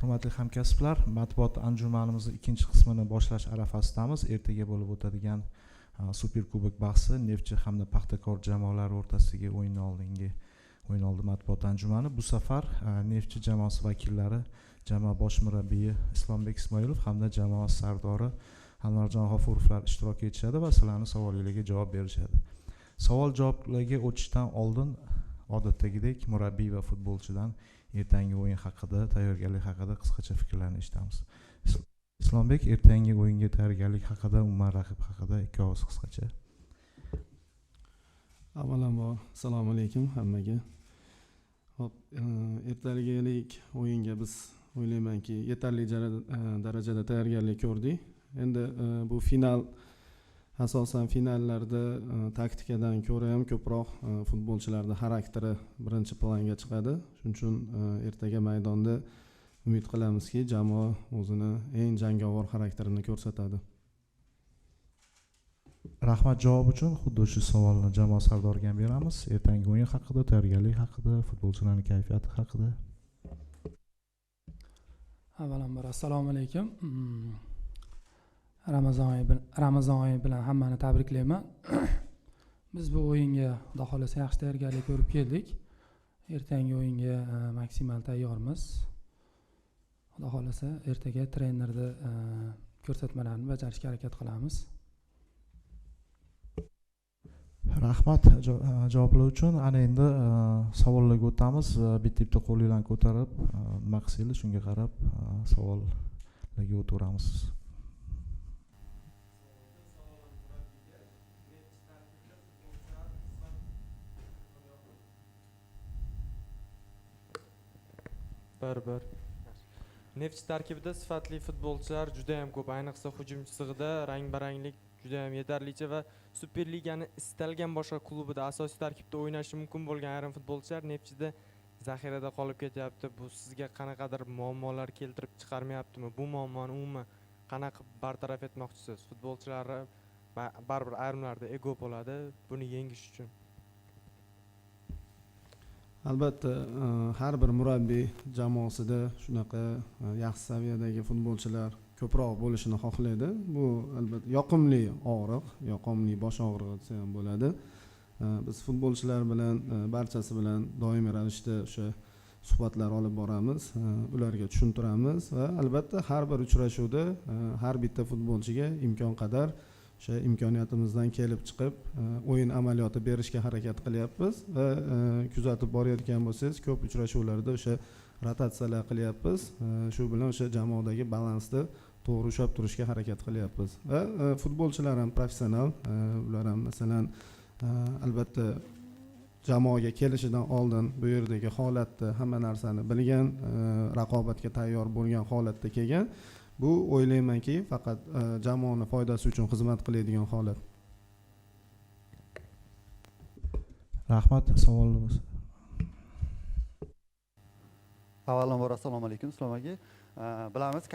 Hurmatli hamkasblar, matbuot anjumanimizni ikkinchi qismini boshlash arafasidamiz. Ertaga bo'lib o'tadigan Superkubok bahsi Neftchi hamda Paxtakor jamoalari o'rtasidagi o'yin oldingi o'yin oldi matbuot anjumani. Bu safar Neftchi jamoasi vakillari jamoa bosh murabbiyi Islombek Ismoilov hamda jamoa sardori Anvarjon G'ofurovlar ishtirok etishadi va sizlarning savolinglarga javob berishadi. Savol javoblarga o'tishdan oldin odatdagidek murabbiy va futbolchidan ertangi o'yin haqida, tayyorgarlik haqida qisqacha fikrlarni eshitamiz. Islombek, ertangi o'yinga tayyorgarlik haqida, umuman raqib haqida ikki og'iz qisqacha. Avvalambor assalomu alaykum hammaga. Xo'p, ertagilik o'yinga biz o'ylaymanki yetarli darajada tayyorgarlik ko'rdik. Endi bu final, asosan finallarda taktikadan ko'ra ham ko'proq futbolchilarning xarakteri birinchi planga chiqadi. Shuning uchun ertaga maydonda umid qilamizki, jamoa o'zini eng jangovar xarakterini ko'rsatadi. Rahmat javob uchun. Xuddi shu savolni jamoa sardoriga ham beramiz. Ertangi o'yin haqida, tayyorgarlik haqida, futbolchilarning kayfiyati haqida. Avvalambor assalomu alaykum. Ramazon oyi bilan hammani tabriklayman. Biz bu o'yinga Xudo xohlasa yaxshi tayyorgarlik ko'rib keldik. Ertangi o'yinga maksimal tayyormiz. Xudo xohlasa ertaga trenerni ko'rsatmalarini bajarishga harakat qilamiz. Rahmat javoblar uchun. Ana endi savollarga o'tamiz. Bitta-bitta qo'linglarni ko'tarib, nima qilsanglar shunga qarab savollarga o'taveramiz. Bir. Neftchi tarkibida sifatli futbolchilar juda ham ko'p, ayniqsa hujum chizig'ida rang-baranglik juda ham yetarlicha va Superligani istalgan boshqa klubida asosiy tarkibda o'ynashi mumkin bo'lgan ayrim futbolchilar Neftchida zaxirada qolib ketyapti. Bu sizga qanaqadir muammolar keltirib chiqarmayaptimi? Bu muammoni umuman qanaqa bartaraf etmoqchisiz? Futbolchilar baribir ayrimlarda ego bo'ladi, buni yengish uchun. Albatta, har bir murabbiy jamoasida shunaqa yaxshi saviyadagi futbolchilar ko'proq bo'lishini xohlaydi. Bu albatta yoqimli og'riq, yoqimli bosh og'rig'i desa ham bo'ladi. Biz futbolchilar bilan, barchasi bilan doimiy ravishda o'sha suhbatlar olib boramiz, ularga tushuntiramiz va albatta har bir uchrashuvda har bitta futbolchiga imkon qadar o'sha imkoniyatimizdan kelib chiqib o'yin amaliyoti berishga harakat qilyapmiz va kuzatib borayotgan bo'lsangiz ko'p uchrashuvlarda o'sha rotatsiyalar qilyapmiz. Shu bilan o'sha jamoadagi balansni to'g'ri ushlab turishga harakat qilyapmiz va futbolchilar ham professional, ular ham masalan albatta jamoaga kelishidan oldin bu yerdagi holatni, hamma narsani bilgan, raqobatga tayyor bo'lgan holatda kelgan. Bu o'ylaymanki faqat jamoani foydasi uchun xizmat qiladigan holat. Rahmat, savol bo'lsa. Avvalambor assalomu alaykum Islom aka. Bilamiz,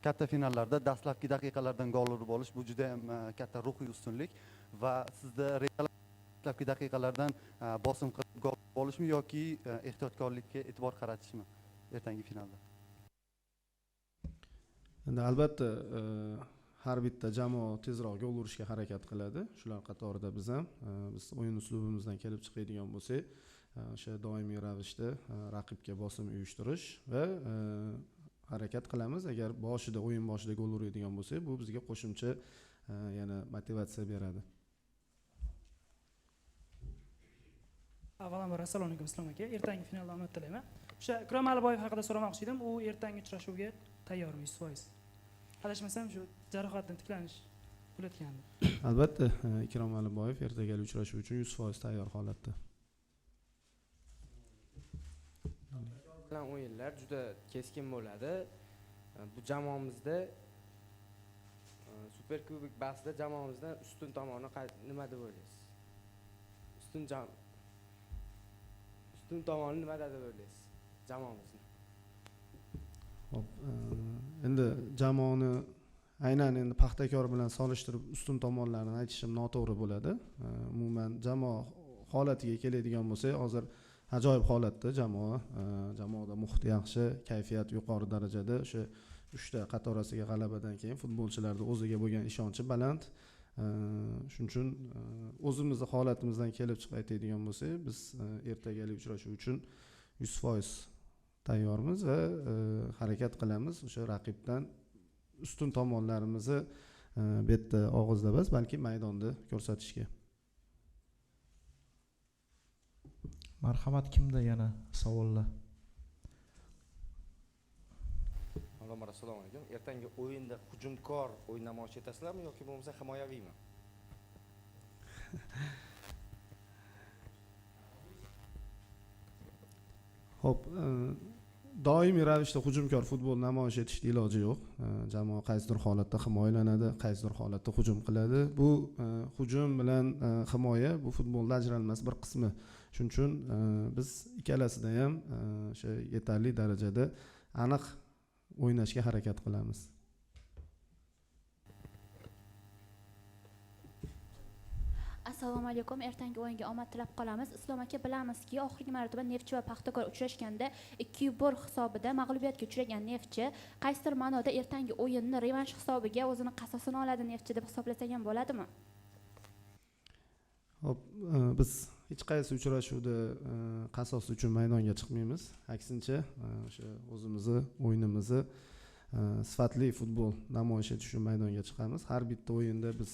katta finallarda dastlabki daqiqalardan gol urib olish bu juda ham katta ruhiy ustunlik va sizda dastlabki daqiqalardan bosim qilib gol urib olishmi yoki ehtiyotkorlikka e'tibor qaratishmi ertangi finalda? Endi albatta har bitta jamoa tezroq gol urishga harakat qiladi. Shular qatorida biz ham, biz o'yin uslubimizdan kelib chiqadigan bo'lsak, o'sha doimiy ravishda raqibga bosim uyushtirish va harakat qilamiz. Agar o'yin boshida gol uradigan bo'lsak, bu bizga qo'shimcha yana motivatsiya beradi. Avvalambor assalomu alaykum Islom aka. Ertangi finalda omad tilayman. O'sha Ikrom Aliboyev haqida so'ramoqchi edim. U ertangi uchrashuvga tayyormi 100%? Adashmasam shu jarohatdan tiklanish bo'layotgandi. Albatta, Ikrom Aliboyev ertagali uchrashuv uchun 100% tayyor holatda. Bilan o'yinlar juda keskin bo'ladi. Bu jamoamizda Superkubok bahsida jamoamizdan ustun tomoni nima deb o'ylaysiz? Ustun tomoni nimada deb o'ylaysiz jamoamizni? Xo'p, endi jamoani aynan endi Paxtakor bilan solishtirib ustun tomonlarini aytishim noto'g'ri bo'ladi. Umuman jamoa holatiga keladigan bo'lsak, hozir Ajoyib holatda jamoa, jamoada muhit yaxshi, kayfiyat yuqori darajada. O'sha 3ta qatorasiga g'alabadan keyin futbolchilarda o'ziga bo'lgan ishonchi baland. Shuning uchun o'zimizni holatimizdan kelib chiqib aytadigan bo'lsak, biz ertagalik uchrashuv uchun 100% tayyormiz va harakat qilamiz o'sha raqibdan ustun tomonlarimizni bu yerda og'izda emas, balki maydonda ko'rsatishga. Marhamat, kimda yana savollar? Avvalambor assalomu alaykum. Ertangi o'yinda hujumkor o'yin namoyish etasizlarmi yoki bo'lmasa himoyaviymi? Xo'p, doimiy ravishda hujumkor futbol namoyish etishning iloji yo'q. Jamoa qaysidir holatda himoyalanadi, qaysidir holatda hujum qiladi. Bu hujum bilan himoya bu futbolda ajralmas bir qismi. Shuning uchun biz ikkalasida ham o'sha yetarli darajada aniq o'ynashga harakat qilamiz. Assalomu alaykum. Ertangi o'yinga omad tilab qolamiz. Islom aka, bilamizki, oxirgi marotaba Neftchi va Paxtakor uchrashganda 2-1 hisobida mag'lubiyatga uchragan Neftchi qaysidir ma'noda ertangi o'yinni revansh hisobiga o'zini qasosini oladi Neftchi deb hisoblasak ham bo'ladimi? Xo'p, biz hech qaysi uchrashuvda qasos uchun maydonga chiqmaymiz. Aksincha, o'sha o'zimizni o'yinimizni sifatli futbol namoyish etish uchun maydonga chiqamiz. Har bitta o'yinda biz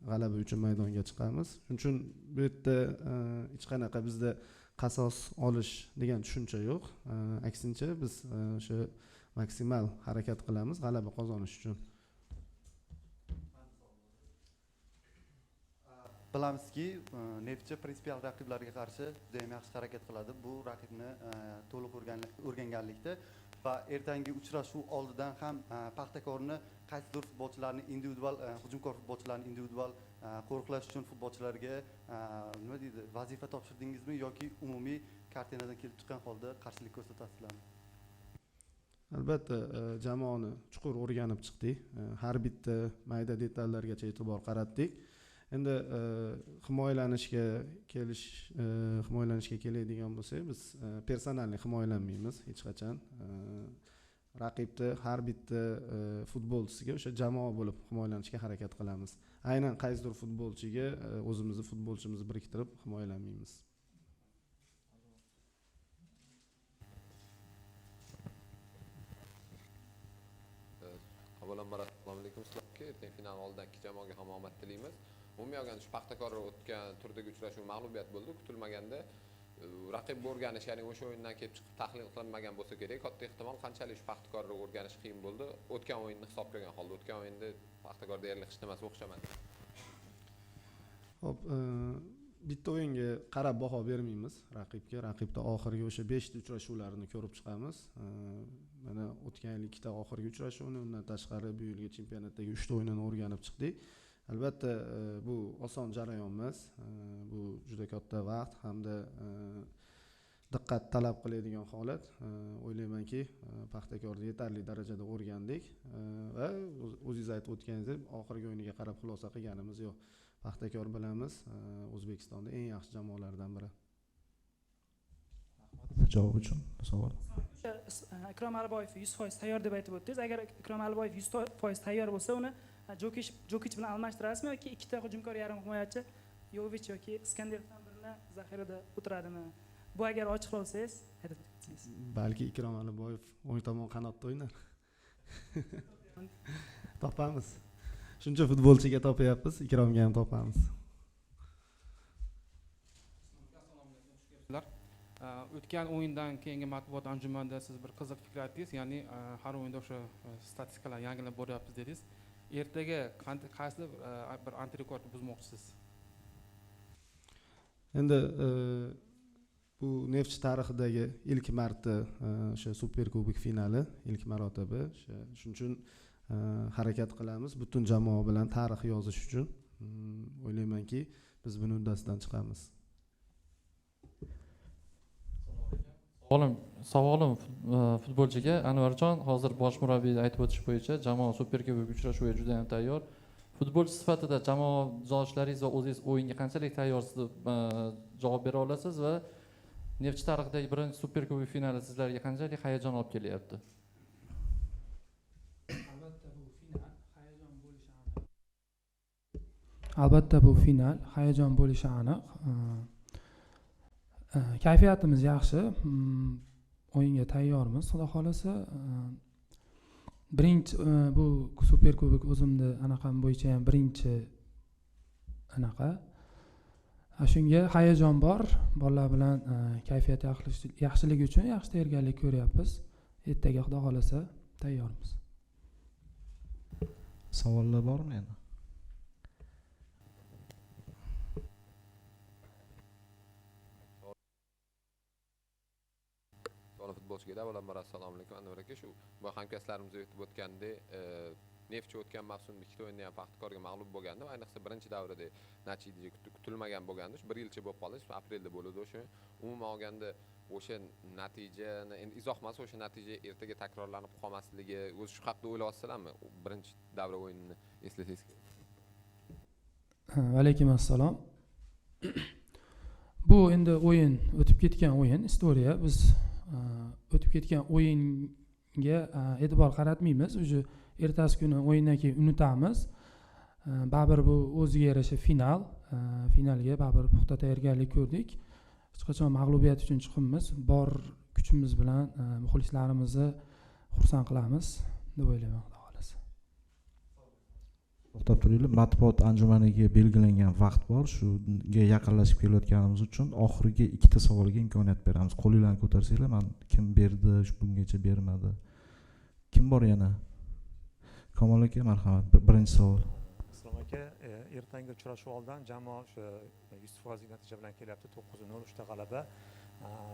g'alaba uchun maydonga chiqamiz. Shuning uchun bu yerda hech qanaqa bizda qasos olish degan tushuncha yo'q. Aksincha biz o'sha maksimal harakat qilamiz g'alaba qozonish uchun. Bilamizki, Neftchi prinsipial raqiblarga qarshi juda ham yaxshi harakat qiladi. Bu raqibni to'liq o'rganganlikda va ertangi uchrashuv oldidan ham Paxtakorni qaysidir futbolchilarni individual, hujumkor futbolchilarni individual qo'riqlash uchun futbolchilarga nima deydi, vazifa topshirdingizmi yoki umumiy kartinadan kelib chiqqan holda qarshilik ko'rsatasizlarmi? Albatta, jamoani chuqur o'rganib chiqdik. Har bitta mayda detallargacha e'tibor qaratdik. Endi himoyalanishga kelish, himoyalanishga keladigan bo'lsak, biz personalni himoyalanmaymiz hech qachon. Raqibni har bitta futbolchisiga o'sha jamoa bo'lib himoyalanishga harakat qilamiz. Aynan qaysidir futbolchiga o'zimizni futbolchimizni biriktirib himoyalanmaymiz. Avvalambor assalomu alaykum sizlarga. Ertangi final oldidan ikki jamoaga ham omad tilaymiz. Umumiy olganda shu Paxtakor o'tgan turdagi uchrashuv mag'lubiyat bo'ldi. Kutilmaganda raqib o'rganish, ya'ni o'sha o'yindan kelib chiqib tahlil qilinmagan bo'lsa kerak. Katta ehtimol qanchalik shu Paxtakorni o'rganish qiyin bo'ldi. O'tgan o'yinni hisobga olgan holda, o'tgan o'yinda Paxtakor deyarli hech nimasi o'xshamadi. Xo'p, bitta o'yinga qarab baho bermaymiz raqibga. Raqibda oxirgi o'sha 5 ta uchrashuvlarini ko'rib chiqamiz. Mana o'tgan yil 2 ta oxirgi uchrashuvni, undan tashqari bu yilgi chempionatdagi 3 ta o'yinini o'rganib chiqdik. Albatta, bu oson jarayon emas. Bu juda katta vaqt hamda diqqat talab qiladigan holat. O'ylaymanki, Paxtakorni yetarli darajada o'rgandik va o'zingiz aytib o'tganingizdek, oxirgi o'yiniga qarab xulosa qilganimiz yo'q. Paxtakor bilamiz, O'zbekistonda eng yaxshi jamoalardan biri. Rahmat javob uchun. Savol. O'sha Ikrom Aliboyev 100% tayyor deb aytib o'tdingiz. Agar Ikrom Aliboyev 100% tayyor bo'lsa, uni Jokich bilan almashtirasizmi yoki ikkita hujumkor yarim himoyachi Yovich yoki Iskanderovdan birini zaxirada o'tiradimi? Bu agar ochiqlasangiz, aytib o'tsangiz. Balki Ikrom Aliboyev o'ng tomon qanotda o'ynar. Topamiz. Shuncha futbolchiga topyapmiz, Ikromga ham topamiz. O'tgan o'yindan keyingi matbuot anjumanida siz bir qiziq fikr aytdingiz, ya'ni har o'yinda o'sha statistikalar yangilanib boryapmiz dedingiz. Ertaga qaysi bir antirekordni buzmoqchisiz? Endi bu Neftchi tarixidagi ilk marta o'sha Superkubok finali, ilk marotaba. O'sha shuning uchun harakat qilamiz butun jamoa bilan tarix yozish uchun. O'ylaymanki, biz buni uddasidan chiqamiz. Savolim futbolchiga Anvarjon, hozir bosh murabbiy aytib o'tish bo'yicha jamoa Superkubok uchrashuviga juda ham tayyor. Futbolchi sifatida jamoadoshlaringiz va o'zingiz o'yinga qanchalik tayyorsiz deb javob bera olasiz va Neftchi tarixidagi birinchi Superkubok finali sizlarga qanchalik hayajon olib kelyapti? Albatta, bu final hayajon bo'lishi aniq. Albatta, bu final hayajon bo'lishi aniq. Kayfiyatimiz yaxshi. O'yinga tayyormiz, xudo xohlasa. Birinchi bu Superkubok o'zimni anaqam bo'yicha ham birinchi anaqa. Shunga hayajon bor. Bolalar bilan kayfiyat yaxshiligi uchun yaxshi tayyorgarlik ko'ryapmiz. Ertaga xudo xohlasa tayyormiz. Savollar bormi yana? Savolim futbolchiga avvalambor assalomu alaykum. Anvar aka, shu bu hamkasblarimiz aytib o'tgandek, Neftchi o'tgan mavsumda ikkita o'yinda ham Paxtakorga mag'lub bo'lgandi va ayniqsa birinchi davrada natija kutilmagan bo'lgandi. Shu bir yilcha bo'lib qoldi, shu aprelda bo'ldi o'sha. Umuman olganda o'sha natijani endi izoh emas, o'sha natija ertaga takrorlanib qolmasligi, o'zi shu haqida o'ylayapsizlarmi? Birinchi davra o'yinini eslasangiz. Va alaykum assalom. Bu endi o'yin o'tib ketgan o'yin, istoriya. Biz o'tib ketgan o'yinga e'tibor qaratmaymiz. Уже ertasi kuni o'yindan keyin unutamiz. Baribir bu o'ziga yarasha final. Finalga baribir puxta tayyorgarlik ko'rdik. Hech qachon mag'lubiyat uchun chiqmaymiz. Bor kuchimiz bilan muxlislarimizni xursand qilamiz deb o'ylayman, xudo xohlasa. To'xtab turinglar, matbuot anjumaniga belgilangan vaqt bor. Shunga yaqinlashib kelayotganimiz uchun oxirgi ikkita savolga imkoniyat beramiz. Qo'linglarni ko'tarsanglar, man kim berdi, shu bungacha bermadi. Kim bor yana? Kamol aka, marhamat, birinchi savol. Islom aka, ertangi uchrashuv oldidan jamoa o'sha 100% natija bilan kelyapti, 9-0, 3ta g'alaba.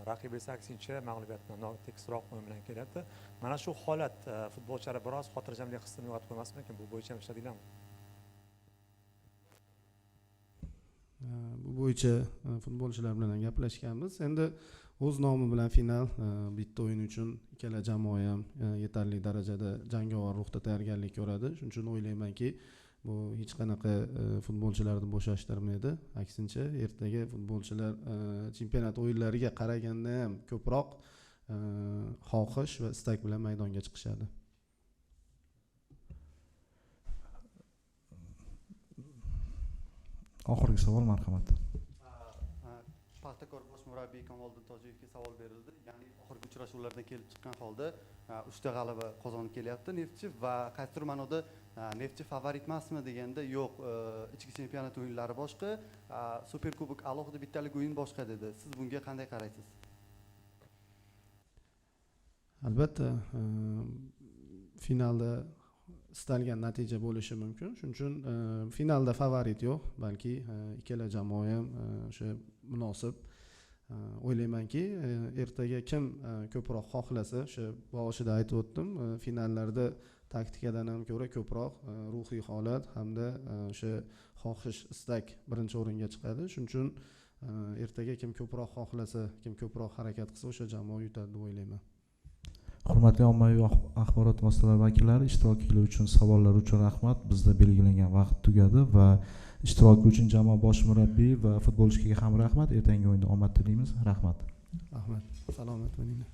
Raqib esa aksincha mag'lubiyat bilan tekisroq o'yin bilan kelyapti. Mana shu holat futbolchilar biroz xotirjamlik hissini uyg'otib qo'ymasmikin? Bu bo'yicha ham ishladinglarmi? Bu bo'yicha futbolchilar bilan ham gaplashganmiz. Endi o'z nomi bilan final, bitta o'yin uchun ikkala jamoa ham yetarli darajada jangovar ruhda tayyorgarlik ko'radi. Shuning uchun o'ylaymanki, bu hech qanaqa futbolchilarni bo'shashtirmaydi. Aksincha, ertaga futbolchilar chempionat o'yinlariga qaraganda ham ko'proq xohish va istak bilan maydonga chiqishadi. Oxirgi savol, marhamat. Paxtakor bosh murabbiyi Kamoliddin Tojiyevga savol berildi. Ya'ni oxirgi uchrashuvlardan kelib chiqqan holda 3ta g'alaba qozonib kelyapti Neftchi va qaysidir ma'noda Neftchi favorit emasmi deganda yo'q, ichki chempionat o'yinlari boshqa, Superkubok alohida bittalik o'yin boshqa dedi. Siz bunga qanday qaraysiz? Albatta, finalda istalgan natija bo'lishi mumkin. Shuning uchun finalda favorit yo'q, balki ikkala jamoa ham o'sha munosib. O'ylaymanki, ertaga kim ko'proq xohlasa, o'sha boshida aytib o'tdim, finallarda taktikadan ham ko'ra ko'proq ruhiy holat hamda o'sha xohish, istak birinchi o'ringa chiqadi. Shuning uchun ertaga kim ko'proq xohlasa, kim ko'proq harakat qilsa, o'sha jamoa yutadi deb o'ylayman. Hurmatli ommaviy axborot vositalari vakillari, ishtirokchilar uchun savollar uchun rahmat. Bizda belgilangan vaqt tugadi va ishtiroki uchun jamoa bosh murabbiyi va futbolchiga ham rahmat. Ertangi o'yinda omad tilaymiz. Rahmat. Rahmat. Salomat bo'linglar.